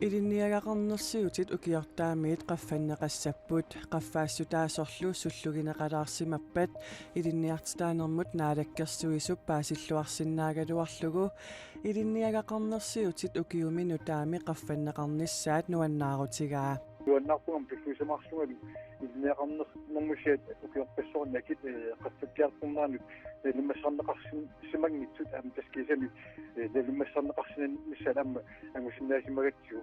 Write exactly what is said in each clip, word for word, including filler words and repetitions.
Ilinniagaqarnersiutit ukiortaamiit qaffanneqassapput, qaffaassutaasorlu sullugineqalaarsimappat Ilinniartitaanermut Naalakkersuisup paasilluarsinnaagaluarlugu ilinniagaqarnersiutit ukiumi nutaami qaffanneqarnissaat nuannaarutigaa. Nuannaarpunga tulluusimaarlungalu ilinniagaqarnermusiat ukiorpassuarni akit, eh, qaffakkiartorneranut nalimmassarneqarsimanngitsut aamma tassa kiisami, eh, nalimmassarneqarsinnaanissaq aamma angusinnaasimagatsigu.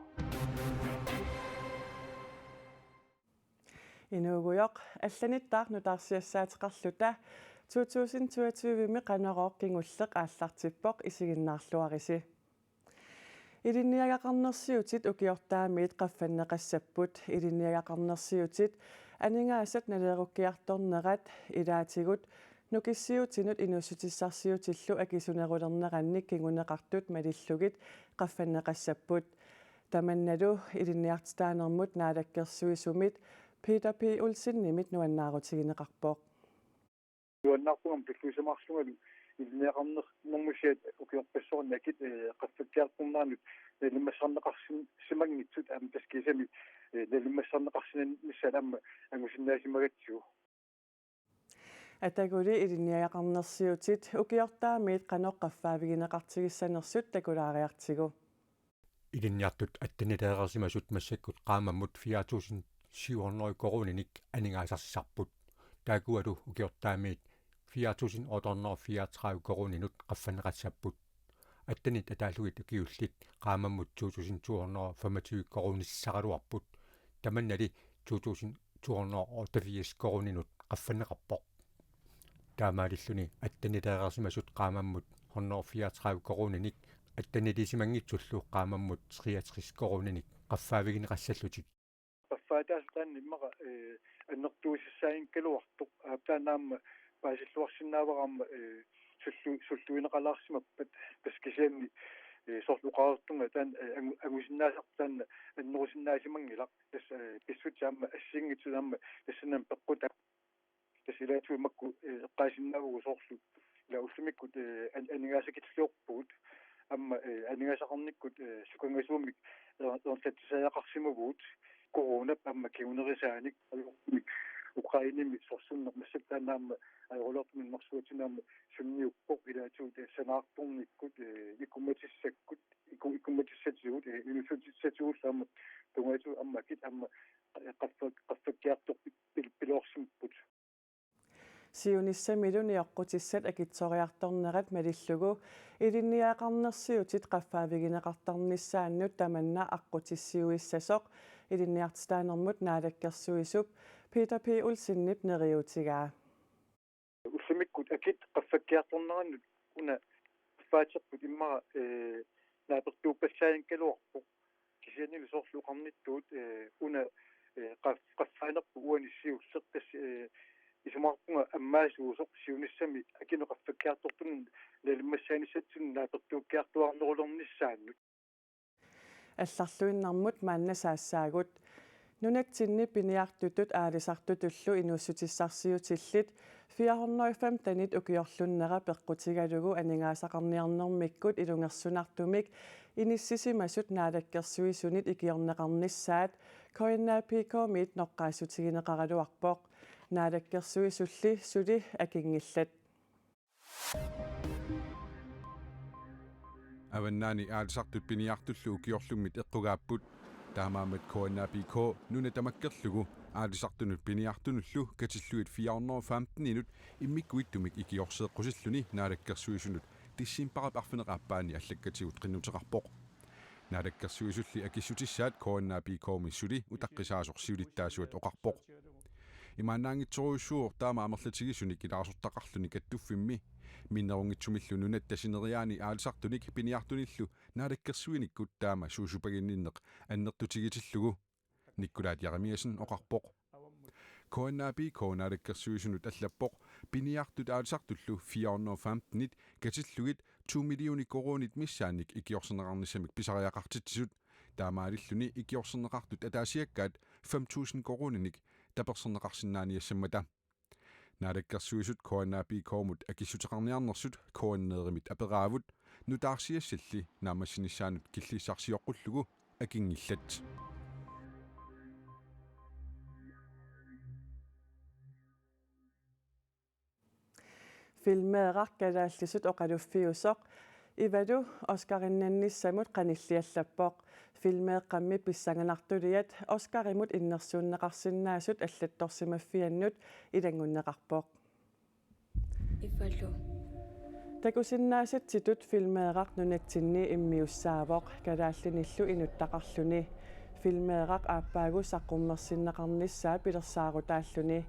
Inuugujoq, allanittaaq nutaarsiassaateqarluta to tusind toogtyve-mi Qanorooq kingulleq aallartippoq, isiginnaarluarisi. Ilinniagaqarnersiutit ukiortaamiit qaffanneqassapput, ilinniagaqarnersiutit aningaasat naleerukkiartornerat ilaatigut nukissiutinut inuussutissarsiutillu akisunerulernerannik kinguneqartut malillugit qaffanneqassapput. Tamannalu ilinniartitaanermut naalakkersuisumit Peter P. Olsenimit nuannaarutigineqarpoq. Nuannaarpunga tulluusimaarlungalu ilinniagaqarnermusiat ukiorpassuarni akit, eh, qaffakkiartorneranut nalimmassarneqarsimanngitsut aamma tassa kiisami, eh, nalimmassarneqarsinnaanissaq aamma angusinnaasimagatsigu. Ataguli ilinniagaqarnersiutit ukiortaamiit qanoq qaffaavigineqartigissanersut takulaariartigu. Ilinniartut attenileereersimasut massakkut qaammammut fire tusind syv hundrede koruuninik aningaasarsisarput. Taakkualu ukiortaamiit fire tusind otte hundrede fireogtredive koruuninut qaffanneqassapput. Attenit ataallugit ukiullit qaammammut to tusind to hundrede femogtyve koruunissaraluarput. Tamannali to tusind to hundrede otteogfirs koruuninut qaffanneqarpoq. Taamaalilluni attenileereersimasut qaammammut hundrede fireogtredive koruuninik atteniliisimanngitsullu qaammammut treogtres koruuninik qaffaavigineqassallutik. Qaffaataasut taanna immaqa, eh, annertuusissaanngikkaluartoq, aap, taanna aamma paasilluarsinnaavara aamma, eh, sullu-, sulluineqalaarsimappat, tassa kisianni, eh, soorlu oqartunga taanna, eh, angu-, angusinnaasarput taanna annerusinnaasimanngilaq, tassa, eh, pissutsit aamma assigiinngitsut aamma tassannga peqqutaa. Tassa ilaatigut makku, eh, eqqaasinnaavugut soorlu ila ullumikkut, eh, an-, aningaasakilliorpugut aamma, eh, aningaasaqarnikkut, eh, sukangasuumik er-, ersatsisariaqarsimavugut coronap aamma kingunerisaanik. Ajortumik Ukrainemi sorsunneq massakkut taanna aamma ajoraluartumik nunarsuatsinni aamma sunniuppoq, ilaatigut, eh, sanaartornikkut, eh, ikumatissakkut, iku-, ikumatissatigut, eh, inuussutissatigut aamma tungaatigut aamma akit aamma, eh, qaffa-, qaffakkiartorpit pil-, piloorsimapput. Siunissamilu nioqqutissat akitsoriartornerat malillugu ilinniagaqarnersiutit qaffaavigineqartarnissaannut tamanna aqqutissiuissasoq ilinniartitaanermut naalakkersuisup Peter P. Olsenip neriuutigaa. Ullumikkut akit qaffakkiartornerannut una qaffaaterput immaqa, eh, naapertuuppassaanngikkaluarpoq. Kisiannili soorlu oqarnittut, eh, una, eh, qaf-, qaffaanerput uani siulleq tassa, eh, isumaqarpunga ammaasuusoq siunissami akinut qaffakkiartortunut nalimmassaanissatsinnut naapertuukkiartuaarnerulernissaannut. Allarluinnarmut maanna saassaagut. Nunatsinni piniartutut aalisartutullu inuussutissarsiutillit fire hundrede og femtenit ukiorlunnera peqqutigalugu aningaasaqarniarnermikkut ilungersunartumik inissisimasut naalakkersuisunit ikiorneqarnissaat K N A P K-miit noqqaassutigineqaraluarpoq. Naalakkersuisulli suli akinngillat. Avannaani aalisartut piniartullu ukiorlummit eqqugaapput. Taamaammat K N A P K nuna tamakkerlugu aalisartunut piniartunullu katillugit fire hundrede og femteninut immikkuittumik ikiorseeqqusilluni naalakkersuisunut decembarip arfineq-aappaani allakkatigut qinnuteqarpoq. Naalakkersuisulli akissutissaat K N A P K-mi suli utaqqisaasoq siulittaasuat oqarpoq. Imaannaanngitsorujussuuvoq taama amerlatigisunik ilaasortaqarluni kattuffimmi. Minnerunngitsumillu nunatta sineriaani aalisartunik piniartunillu naalakkersuinikkut taama suusupaginninneq annertutigitillugu. Nikkulaat Jeremiassen oqarpoq. K N A P K naalakkersuisunut allappoq piniartut aalisartullu fire hundrede og femtenit katillugit to millioner koruunit missaannik ikiorserneqarnissamik pisariaqartitsisut. Taamaalilluni ikiorserneqartut ataasiakkaat fem tusind koruuninik taperserneqarsinnaaniassammata. Naalakkersuisut K N A P K-mut akissuteqarniarnersut K N R-imit aperaavut, nutaarsiassalli naammassinissaanut killiffissaarsioqqullugu akinngillat. Filmeeraq kalaallisut oqaluffiusoq Ivalu Oscarinnannissamut qanilliallappoq. Filmeeqqammi pissanganartuliat Oscarimut innersuunneqarsinnaasut allattorsimaffiannut ilanngunneqarpoq. Ivalu. Takusinnaasatsitut Filmeeraq nunatsinni immiussaavoq kalaallinillu inuttaqarluni. Filmeeraq aappaagu saqqummersinneqarnissaa pilersaarutaalluni.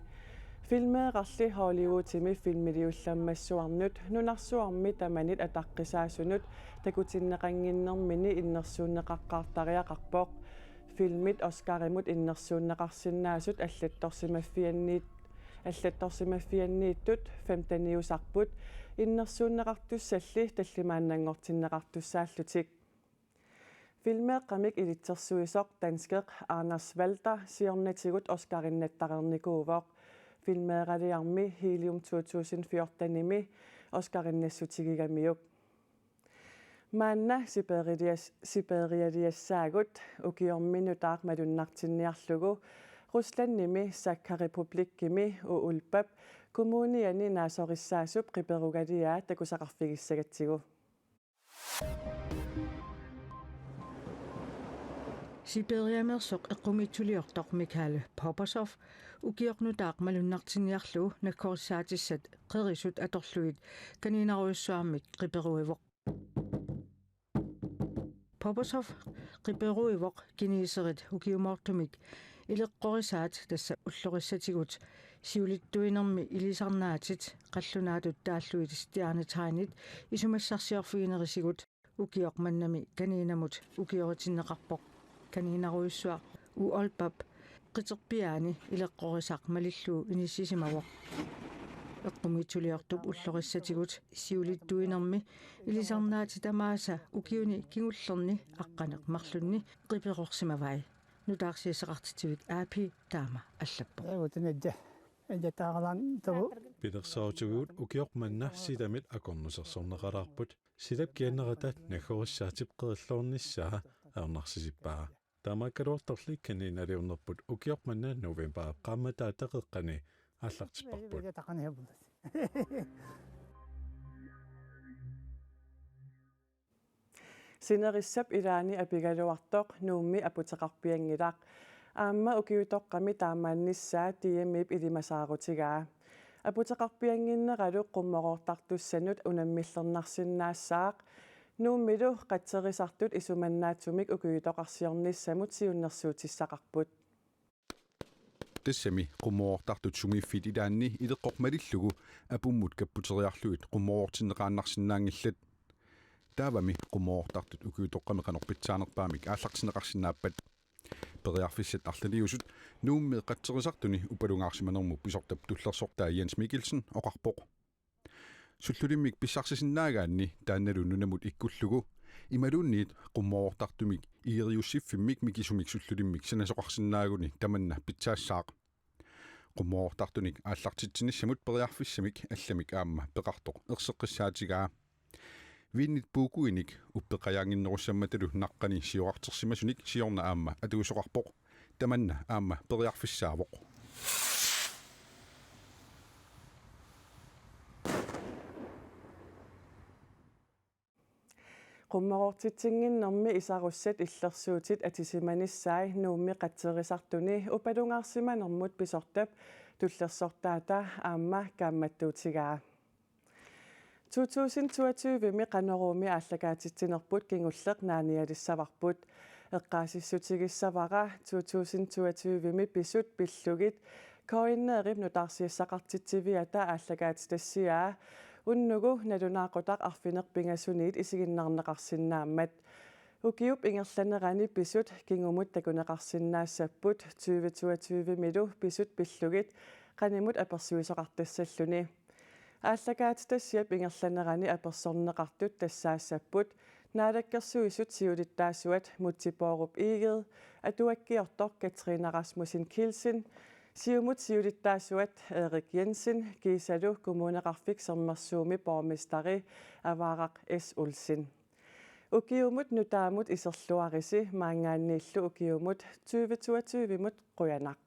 Filmeerarli Hollywoodimi filmiliullammassuarnut nunarsuarmi tamanit ataqqisaasunut takutinneqannginnermini innersuunneqaqqaartariaqarpoq. Filmit Oscarimut innersuunneqarsinnaasut allattorsimaffianniit-, allattorsimaffianniittut femteniusarput innersuunneqartussalli tallimaannanngortinneqartussaallutik. Filmeeqqamik ilitsersuisoq danskeq Anders Walther siornatigut Oscarinnattareernikuuvoq. Filmeeraliarmi Helium to tusind fjortenimi Oscarinnassutigigammiuk. Maanna sipeerias-, sipeerialiassaagut ukiormi nutaaq malunnartinniarlugu Ruslandimi Sakha Republikkimi Uulpap kommuniani naasorissaasup qiperugaliaa takusaqarfigissagatsigu. Sibiriameersoq eqqumiitsuliortoq Mikhail Popasov ukioq nutaaq malunnartinniarlugu nakkorissaatissat qerisut atorlugit Kaninarujussuarmik qiperuivoq. Popasov qiperuivoq kineserit ukiumoortumik ileqqorisaat, tassa ullorissatigut siulittuinermi ilisarnaatit qallunaatut taallugit stjernetegnit isumassarsiorfiginerisigut. Ukioq mannami Kaninamut ukioritinneqarpoq. Kaninarujussuaq Uolpap qiterpiaani ileqqorisaq malillugu inissisimavoq. Eqqumiitsuliortup ullorissatigut siulittuinermi ilisarnaatit tamaasa ukiuni kingullerni aqqaneq-marlunni qiperorsimavai. Nutaarsiassaqartitsivik A P taama allappoq. Eevutinajja. Ajataaralan tavu. Pilersaarutigigut ukioq manna silamit akornusersorneqalaarput. Silap kiannerata nakkorissaatip qerilluarnissaa ajornarsisippaa. Taamaakkaluartorli Kaninaliornerput ukioq manna novembarip qaammataata qeqqani aallartipparput. Sinerissap ilaani apigaluartoq Nuummi aputeqarpianngilaq. Aamma ukiutoqqami taamaannissaa D M-ip ilimasaarutigaa. Aputeqarpiannginneralu qummoroortartussanut unammillernarsinnaassaaq. Nuummilu qatserisartut isumannaatsumik ukiutoqarsiornissamut siunnersuutissaqarput. Tassami qummoroortartut sumiiffiit ilaanni ileqqoq malillugu apummut kapputeriarlugit qummoroortinneqaannarsinnaanngillat. Taavami qummoroortartut ukiutoqqami qanoq pitsaanerpaamik aallartinneqarsinnaappat. Periarfissat arlaliusut Nuummi qatserisartuni upalungaarsimanermut pisortap tullersortaa Jens Mikkelsen oqarpoq. Sullulimmik pissarsisinnaagaanni taannalu nunamut ikkullugu imaluunniit qummoroortartumik igeriussiffimmik mikisumik sullulimmik sanasoqarsinnaaguni tamanna pitsaassaaq. Qummoroortartunik aallartitsinissamut periarfissamik allamik aamma peqartoq erseqqissaatigaa. Viinit puukuinik uppeqqajaannginnerussammatalu naqqani sioqqartersimasunik siorna aamma atuisoqarpoq. Tamanna aamma periarfissaavoq. Qummoroortitsinnginnermi isarussat illersuutit atisimanissai Nuummi qatserisartuni upalungaarsimanermut pisortap tullersortaata aamma kaammattuutigaa. To tusind toogtyve-mi Qanoruumi aallakaatitsinerput kingulleq naanialissavarput. Eqqaasissutigissavara to tusind toogtyve-mi pisut pillugit KNR-ip nutaarsiassaqartitsiviata aallakaatitassiaa unnugu nalunaaqutaq arfineq-pingasuniit isiginnaarneqarsinnaammat. Ukiup ingerlanerani pisut kingumut takuneqarsinnaassapput tyve toogtyve-milu pisut pillugit qanimut apersuisoqartassalluni. Aallakaatitassiap ingerlanerani apersorneqartut tassaassapput Naalakkersuisut siulittaasuat Múte Bourup Egede, atuakkiortoq Katrine Rasmussen Kielsen, Siumut siulittaasuat Erik Jensen kiisalu Kommuneqarfik Sermersuumi borgmesteri Averaq S. Olsen. Ukiumut nutaamut iserluarisi maanngaanniillu ukiumut tyve toogtyve-mut qujanaq.